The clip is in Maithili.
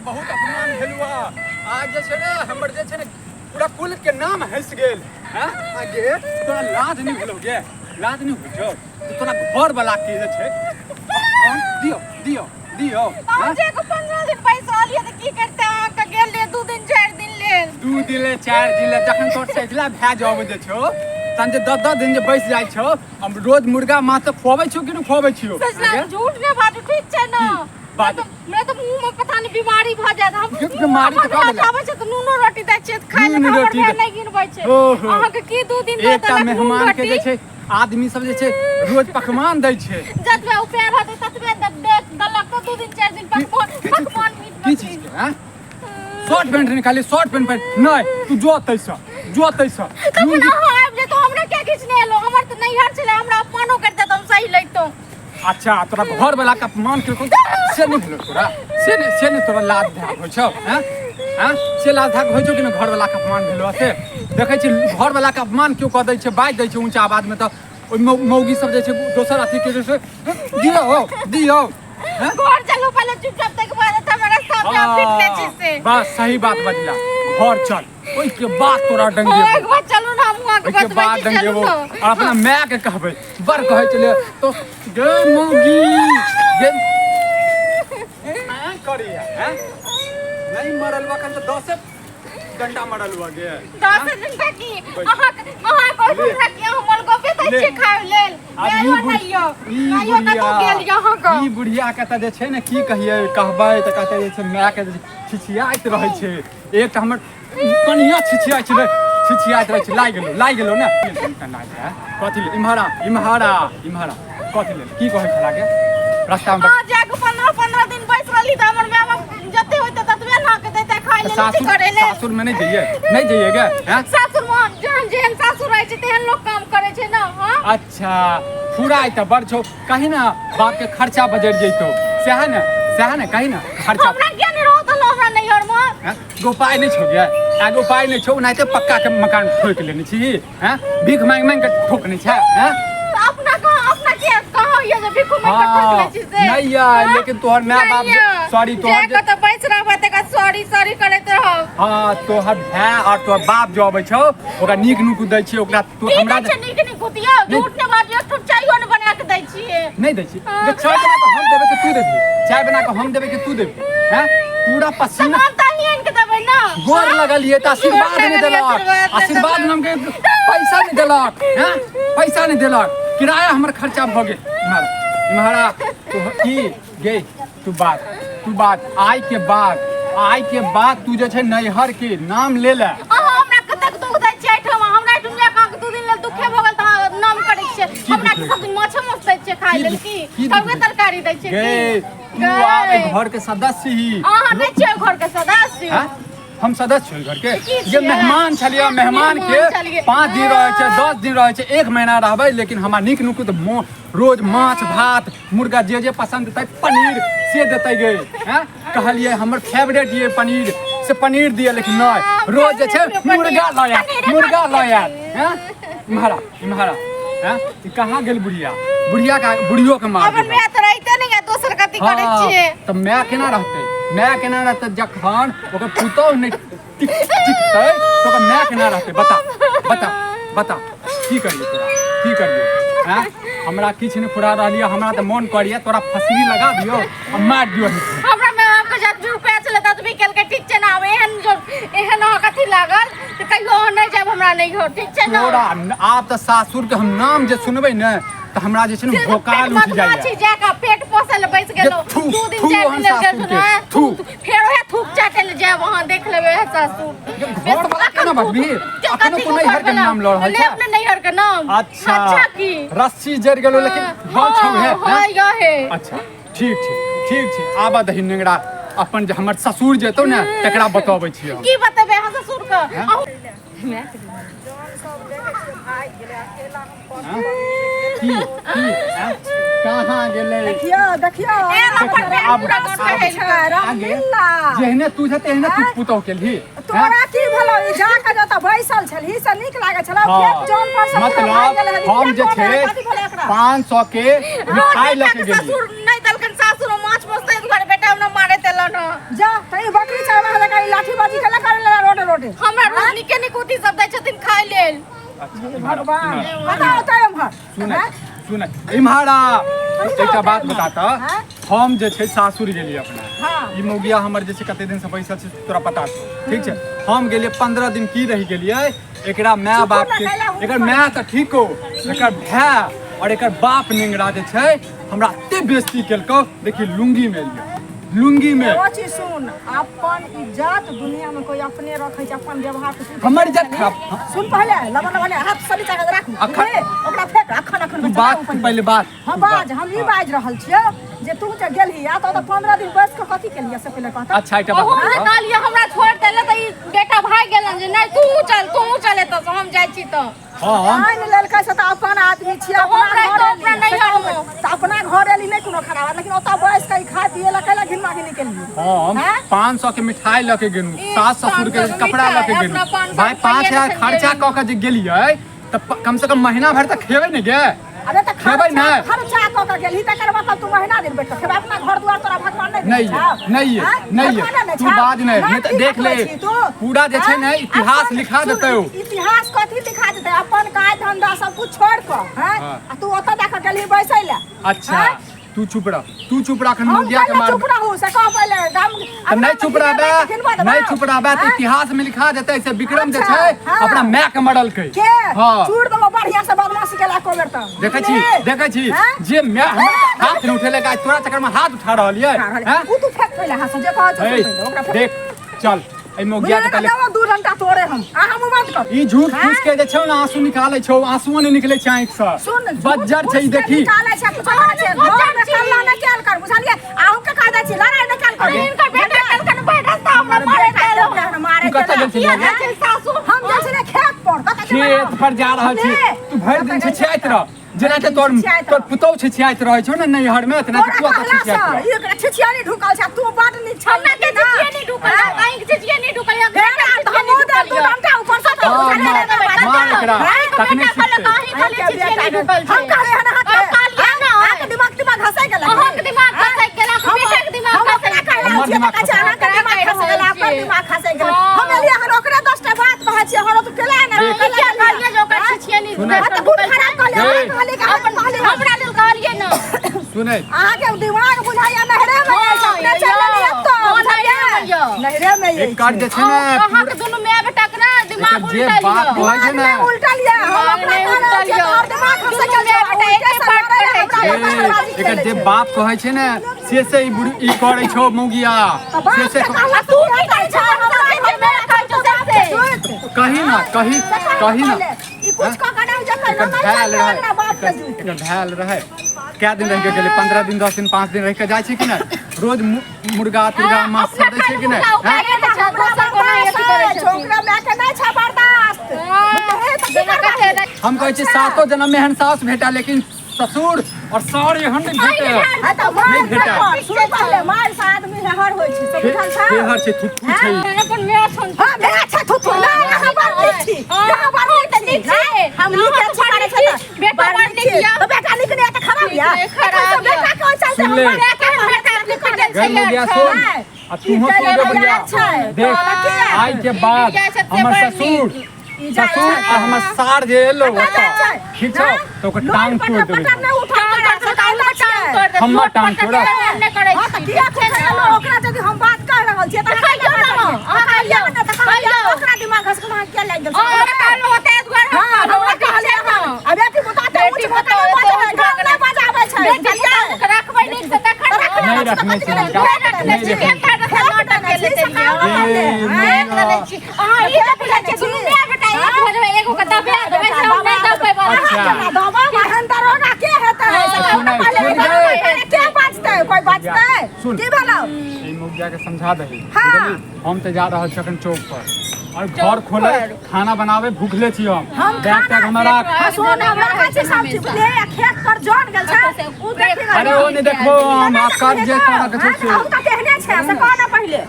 बहुत अपमान भेलु आ आज जे छै ने हमर जे छै ने पूरा कुल के नाम हंस गेल हैं आगे तोरा लाज नहीं भेलौ गे लाज नहीं होइ छौ तऽ तोरा घर वाला के जे छै हाँ, दियौ दियौ दियौ अहाँ हाँ? जे को 15 दिन पैसा लिअ तऽ की करते अहाँके गेल रहियै 2 दिन 4 दिन लेल 2 दिन ले 4 दिन ले जखन तोर सैजला भए जाब जे छौ तहन जे 10 10 दिन जे बैस जाइ छौ हम रोज मुर्गा माछ तऽ खुआबै छियौ कि नहि खुआबै छियौ सजना आगे? झूठ नहि बाजू ठीक छै ने बाजू। हमरा तऽ मुँह में पता नहीं बीमारी भऽ जायत हम की बीमारी तऽ हमर भऽ गेलै? आबै छै तऽ नूनो रोटी दै छियै तऽ खाय नून लए तऽ हमर रोटी भाय दै- नहि गिनबै छै ओहो। अहाँके की 2 दिन दऽ एकटा देलक नून मेहमान के रोटी जे छै आदमी सब जे छै रोज पकवान दै छै जतबे उपाय रहतै ततबे देलक तऽ 2 दिन 4 दिन पकवान पकवान मीट की मछली चीज के हैं शॉर्ट पैंट निकाली शॉर्ट पैंट पहिन नहि तू जो तैसँ जो तैसँ तऽ फेर अहाँ आबि जैतहुँ हमरा किया खींचने एलहुँ हमर तऽ नैहर छलै हमरा अपमानो करितै तऽ हम सही लैतहुँ अच्छा तोरा घर वाला के अपमान केलकौ से नहि भेलौ तोरा से नहि तोरा लाज धाक होइ छौ हैं हैं से लाज धाक होइ छौ कि नहि घर वाला के अपमान भेलौ से देखै छी घर वाला के अपमान केओ कऽ दै छै बाजि दै छै ऊँचा आवाजमे तऽ ओहि मौगी सब जे छै दोसर अथी के जे छै दियौ दियौ हैं? घर चलू पहिले चुपचाप तक बाद तऽ हमरा रास्ता पे फिट नहि छी से बस सही बात बजला घर चल ओहिके बाद तोरा डंगेबो एक बार चलू ना हम वहाँ के ओहिके बतबै बाद छी चलू डंगेबो ना और अपना माय के कहबै बड़ कहै छलै तो गे मौगी गे करिया हैं नहीं मरल बा कन तो दसे डंडा मरल बा गे 10 दिन तक की अहाँ अहाँ कोइ ले। हमरा की अहाँ मलगोबे दै ले। छी खाय लेल आब ई गेलो बुढ़- नहि यौ ई नहि यौ कतौ गेल यौ अहाँ के ई बुढ़िया के तऽ जे छै ने की कहियै कहबै तऽ कहतै जे छै माय के जे छिछियाइत रहै छै एक तऽ हमर कनिया छिछियाइ छै छिछियाइत रहै छै लागि गेलौ लागि गेलौ ने कथी लेल इम्हर आ इम्हर आ इम्हर आ कथी लेल की कहै छला गे रास्तामे अहाँ जाके 15 15 दिन बैस रहली तऽ हमर माय बाप जते होइते ततबे ना के देते खाय लेल अथी सासुर करे लेल सासुर में नहीं जइए नहीं जइए गे हैं सासुर में जेहन जेहन सासुर रहै छै तेहन लोक काम करै छै ने हाँ अच्छा फुराइ तऽ बड़ छौ कही ना बाप के खर्चा बजर जइतो सएह ने सएह ने कही ना खर्चा हमरा किया नहि रहत हमरा नैहर में हैं? गो पाइ नहि छौ गे आगो पाइ नहि छौ ओनाहिते पक्का के मकान ठोकि लेने छी हैं भीख मांगि मांगि के ठोकने छै हैं अपना कहाँ अपना के कहाँ ये जे भिखु में ठोक लै छी से नहि यै हाँ? लेकिन तोहर माय बाप नहि यै। सॉरी तोहर जे जे कतऽ बैस रहबै तकर सॉरी सॉरी करैत रहब हँ तोहर भाय और तोहर बाप जो अबै छौ ओकरा नीक नुक दै छियै ओकरा तू की हमरा दै छै नीक नीक दियौ झूठ ने बाजू एक ठोप चाइयो ने बना के दै छियै नहि दै छी जे चाय बना कऽ हम देबै कि तू देबही चाय बना कऽ हम देबै कि तू देबही हैं पूरा पसीना सामान तऽ अहीं आनि के देबै ने गोर लगलियै तऽ आशीर्वाद गोर नहि लगलियै, देलक आशीर्वाद नहि आशीर्वाद देलक। नामके पैसा नहि देलक हैं पैसा नहि देलक किराया हमर खर्चा भऽ गेल इम्हर इम्हर आ तू की गे तू बात तू बात आइ के बाद आइ के बाद तू जे छै नैहर के नाम ले ले अहाँ हमरा कतेक दुख दै छियै एहिठाम हमरा एहिठाम जा कऽ अहाँके 2 दिन लेल दुखे भऽ गेल तऽ अहाँ नाम करै छियै हमरा के सब दिन माछे मांस दै छियै खाय लेल की की दुख तरुए तरकारी दै छियै गे की तू आब गै, एहि घर के सदस्य ही अहाँ नहि छियै घर के सदस्य हैं? हम सदस्य छियै घर के की जे छियै? मेहमान छलियै मेहमान के मेहमान छलियै। 5 दिन रहै छै 10 दिन रहै छै 1 महीना रहबै लेकिन हमरा नीक नुकुत रोज माछ भात मुर्गा जे जे पसंद देतै पनीर से देतै गे हैं कहलियै हमर फेवरेट ये पनीर से पनीर दिए लेकिन नहि रोज जे छै मुर्गा लऽ आयत मुर्गा लऽ आयत हैं इम्हरा इम्हरा हैं ई कहाँ गेल बुढ़िया बुढ़िया का बुढ़ियो के मार अपन देलक। माय तऽ रहिते नहि या दोसर कथी करै छियै तऽ माय केना रहतै माय केना रहतै जखन ओकर पुतोहु नहि टिकतै तऽ ओकर माय केना रहतै बता बता बता की करियै तोरा की करियै आँय हमरा किछु नहि फुरा रहल यऽ हमरा तऽ मोन करैए तोरा फसरी लगा दियौ आ मारि दियौ हमरा माय बाप के जतबी रुपया छलै ततबी केलकै ठीक छै ने आब एहन जो एहन अहाँ कथी लागल तऽ कहियो अहाँ नहि जायब हमरा नहि हो ठीक छै ने तोरा आब तऽ सासुरके हम नाम जे सुनबै ने तऽ हमरा जे छै ने से तऽ भोकाल पेट उठि जाइए बदमाशी जा कऽ पेट पोसै लए बैस गेलहुँ थू, 2 दिन थू 4 अहाँ दिन लेल सासुर के, गेल छलहुँ थू। फेर ओहे थूक चाटै लए जायब अहाँ देख लेबै ओहे सासुर घर वाला केना बजबी अखनो तू नैहर के नाम लऽ रहल ले छै अपने नैहर के नाम अच्छा अच्छा की रस्सी जरि गेलो लेकिन हँ छौ हे हाँ यह हे अच्छा ठीक छै ठीक छै आबऽ दही नेंगरा अपन जे हमर ससुर जेतौ ने तकरा बतबै छियै हम की बतेबै अहाँ ससुर के अहूँ हाँ? की की हाँ? कहाँ गेलै देखियौ देखियौ ए, अपन पेट आब- पूरा गोड़ आब- के छै, रामलीला। जेहने तू छै तेहने तू पुतौह केलही तोरा की भेलौ ई जा के जतऽ बैसल छलही से नीक लागै छलौ खेत जौन पर से पूरा भागि गेलै मतलब हन। हम जे किया छै कहबै, कथी भेलै एकरा? 500 के मिठाई लऽ के गेलियै ससुर नहि देलकन सासुर माछ पोसते दुआरे बेटा हमरा मारे देलन हँ जा तऽ ई रोडे हमरा रोज नीके नीक उठी सब दै छथिन खाय लेल। अच्छा, इम्हर आ, भगवान इम्हर आ। कतऽ होतै एम्हर? सुन हैं? सुन, इम्हर आ, एकटा बात बता तऽ। हैं? हम जे छै सासुर गेलियै अपना। हाँ। ई मौगिया हमर जे छै कते दिन से बैसल छै, तोरा पता छौ, ठीक छै? हम गेलियै 15 दिन की रहि गेलियै, एकरा माय चुप बाप ना के कैला हुनकर। एकर माय तऽ ठीक हो, एकर भाय और एकर बाप नेंगरा जे छै हमरा एते बेइज्जती केलकौ। देखी, लुंगी में एलियै, लुंगी में। एगो चीज सुन, अपन इज्जत दुनिया में कोई अपने रखे छै, अपन व्यवहार के तू हमर देखै इज्जत छली। खराब। सुन, पहले लबन लबन हाथ से नीचा के राख। अखन- बुझली? ओकरा फेंक अखन अखन तू बच्चा बात ओ पहिले। पहिले बात हम तू बात। बाज, हम ई बाजि रहल छियौ जे तू जे गेलही आ तऽ 15 दिन बैस कऽ कथी केलियै से पहिले कहता। अच्छा, एकटा बात ओहो जे बताउ। कहलियै हमरा छोड़ि देले तऽ ई बेटा भागि गेलन जे नहि, तू चल, तू चल एतऽ से, हम जाइ छी तऽ। हम आनि लेलकै से तऽ अपन आदमी छियै, तऽ हम अपना रहितहुँ घर अपना एली, नैहरमे। तऽ अपना घर एली, नहि कोनो खराब बात, लेकिन ओतऽ बैस कऽ ई खाय पियै लए कैला घिनमा घिनी केलियै? हम हैं? 500 के मिठाई लऽ के गेलहुँ, ई सास ससुर के 500 के कपड़ा लऽ के मिठाई, गेलहुँ। अपना 500 भाय, रुपैआ 5000 नहि खर्चा गेलहुँ। कऽ के जे गेलियै तऽ कम से कम महीना भरि तऽ खेबै ने गे? अरे तऽ खेबै खर्चा नहि। खर्चा कऽ के गेलही, तकर मतलब तू महीना दिन बैठ कऽ खेबै? अपना घर दुआर तोरा भगवान नहि नहीं देने ये, छौ? नहीं ये, हैं? नहीं ये। भगवान नहि तू छौ? बाज नहि, नाम नहीं तऽ की देख ले, ककरो छी तू? पूरा जे छै हैं? ने इतिहास अपन- लिखा सुन, देतै ओ। इतिहास कथी लिखा देतै? अपन काज धंधा सब कुछ छोड़ कऽ, हैं? हाँ। आ तू ओतऽ जाकऽ गेलही बैसै लए। अच्छा। हैं? तू चुप रह, तू चुप रह, अखन हम मुर्गिया के कैला मार। चुप रहू से कह पहिले गाम। तऽ नहि चुप रहबै, नहि चुप रहबै तऽ इतिहास में लिखा देतै से विक्रम जे अच्छा, छै हाँ। अपना माय के मरलकै। के हाँ। चूड़ देबो बढ़िया से, बदमाशी केला को बेर तऽ। देखै छी, बुझली? देखै छी हैं? जे माय हमर हाथ नहि उठेलक, आइ तोरा चक्कर में हाथ उठा रहल ये। खा रहल। हैं? उ तू फेंक पहिले हाथ से, जे कहै छौ हे, से पहिले ओकरा फेंक। देख, चल एहि मौगिया के बुझली ने? पहिले देबो 2 घंटा तोरे हम आ हम बंद कर। ई झूठ हैं? फूस के जे छौ ने आंसू निकालै छौ, आंसुओ नहि निकलै छै आँखि से। सुन, झूठ बज्जर छै ई। फूस के देखी, निकालै छै, कुछो करै छै, घर में कल्ला नहि कयल कर, बुझलियै? अहूँ के कह दै छी, लड़ाइ नहि कयल कर। अगे। हिनकर बेटा केलकन भरि रास्ता हमरा मारे बेटा गेल। के मारे तू कतऽ गेल। गेल छलियै? किया जाइ छै सासु? हम गेल छलियै खेत पर। कतऽ जेबै खेत हम? पर जा रहल छी। ले। तू भरि दिन कतऽ गेल छिछियाइत रह, जेना के तोर छिछियाइत तोर रह। पुतौह छिछियाइत रहै छौ ने नैहर में, तेना तोरा तू ओतऽ कहला छिछियाइत से रह। ई एकरा छिछियानी ढुकल छै, तू बड नीक छै। हमरा के छिछिए नहीं ढुकल, अहीं के छिछिए नहीं ढुकल। फेर आब तऽ हमहूँ देब 2 डंटा ऊपर से तऽ हाँ, बुझलियै मार- ने बात। मार एकरा, हैं? तखने बेटा कहलक सिखतै। अहीं खाली छिछिए नहीं ढुकल छै। हम कहलियै हन अहाँके, हम कहलियै ने। अहाँके दिमाग तिमाग घसै गेलै? अहाँके दिमाग घसै गेल, अहाँके बेटाके दिमाग हम घसै ओकरा गेल। कहै हमर छियै तऽ दिमाग कहै छै अहाँके खसै दिमाग गेल। खसै गेल, अपन दिमाग खसै गेल। हाँ। हम एलियै हन, ओकरे 10टा बात कहै छियै हन, तू केला ने देख। ई किया कहलियै जे ओकरा छिछिए नहीं सुनै। हाँ, तऽ बहुत खराब कहलियै, हे। अहाँ कहलियै कि अहाँ अपन कहलियै। हमरा लेल कहलियै ने। सुनै, अहाँके दिमाग बुझाइया नहरे में अछि, हाँ, अपने चलि एलियै यौ। तऽ हाँ, बुझलियै? नैहरे में यौ। नैहरे में अछि। एकर जे छै ने अहाँके दुनू माय बेटा के ने दिमाग एकर जे उल्टल बात यऽ। कहै छै दिमाग ने नहि उल्टल यऽ, हम दिमाग अपना नहि कह रहल उल्टल छियै यऽ। तऽ आओर दिमाग खसै दुनू गेल छै, माय बेटा उल्टे एके से पाठ लड़ै पढ़ै हमरा छै। बता बर्बादी एकर खेलै जे छै। बाप कहै छै ने से से ई बुढ़ ई करै छौ मौगिया। तऽ बाप से से के कहला तू की करै छै? हमरा हमरा जे मेरा कहै छौ से से। जुइत। कही ना, कही, से कही कही ना। पहिले। ई कुछ कऽ के नहि जेतै, एकर नहि धैल चलतै रहै, एकरा बाप के एकर जुइत। एकर धैल रहै। कए दिन रहि के गेलै? 15 दिन, 10 दिन, 5 दिन रहि के जाइ छै कि नहि? रोज मुर्गा तुर्गा माछ अपना सब दै छै कि नहि? मुर्गा हैं? उगाए दै छै, दोसर कोना अथी करै बर्दाश्त अछि, छथिन। ओकरा माय के नहि छै बर्दाश्त। बुझलियै तऽ की जेना करबै? कते नहि- हम कहै छी सातो जन्म में एहन सास भेटा, लेकिन ससुर और सार एहन नहि भेटे। हाँ तऽ मार नहि भेटा। नहि कर, सुन पहिले, मार से आदमी हेहर होइ छै, से बुझल छौ? हेहर छै, थुथु छै। अपन माय छन। हाँ, माय छै थुथु, नहि, अहाँ बड़ नीक छी, हाँ, अहाँ बड़ नीक तऽ छी, नीक छी। हम नीक अहाँ छी तऽ करै बड़ छै नीक तऽ। छी, बेटा बड़ बड़ नीक नीक छी। यऽ। तऽ बेटा नीक नहि यऽ तऽ खराब नीक यऽ? नहि, खराब एखन से यऽ। बेटा के ओहि चलते सुन हम ले। बड़ बेटा के बेटा के पिटल गैर छै मौगिया यार। सुन, छै। आ तूहो ई सुन गे चलि बुढ़िया। छै। देख, तऽ किया? आइ के ई बाद बिरिया सबसे हमर बड़ ससुर नीक। ई जाइ ससुर छै। आ हमर सार जे एलो कतऽ जाइ ओतऽ छै? ठीक छौ हैं? तऽ ओकर लोन टांग तोड़ि पटर देबै। पटर नहि उठल टांग करै तोड़ छै, देतै, कहला टांग छियै। तोड़ देतै, हमर लोट टांग पटर तोड़त। हम नहि करै हाँ, तऽ छी। किया उठेलहुँ? ओकरा यदि हम बात कह रहल छियै तऽ अहाँ कहियौ किया ने, बाजलियै? अहाँ कहियौ ने तऽ कहलियै, कहियौ। ओकरा दिमाग घसकल अहाँ किया लागि गेल? अहाँ कहलहुँ ओतै दुआरे हम हाँ, कहलहुँ, हमरा ठीक छै कहलियै ने। हन। आ बेटी पुतोह तऽ ऊँच बेटी भऽ कऽ पुतोह नहि एते बजै, ऊँच भऽ गाम कऽ नहि बजाबै छै, बेटी बुझलियै? पुतोहके रखबै नीक से तखन ने। रखने नहि छी तऽ रखने कथी छी, के हुनका। रखने नहि छी? रखने छी। फेक देने छी, से काम ए, देख लेने छी। अहाँ ई तऽ बुझै छियै, दुनू माय बेटा एक भऽ जेबै, एगो के दबा देबै, से हम नहि दबै बला। अच्छा। केना दबाव? एहन दरोगा के हेतै? से कहू ने सुनै, पहिले, सुन दरोगा गे। के बचतै? कोइ बचतै? सुन। की भेलौ? ई मुखिया के समझा दही। हाँ। बुझली? हम तऽ जा रहल छी अखन चौक पर और चौक घर खोले पर। खाना बनावे, भूखले छी हम। हम बैग खाना तैग हमरा राख। हाँ, सुन, हम रखै छी सब चीज, बुझलियै? आ खेत पर जन गेल छै, उ देखी। अरे ओ नहि देखबो हम, आब काज जे करऽ के छै से। हम तऽ तेहने छै, से कह ने पहिले।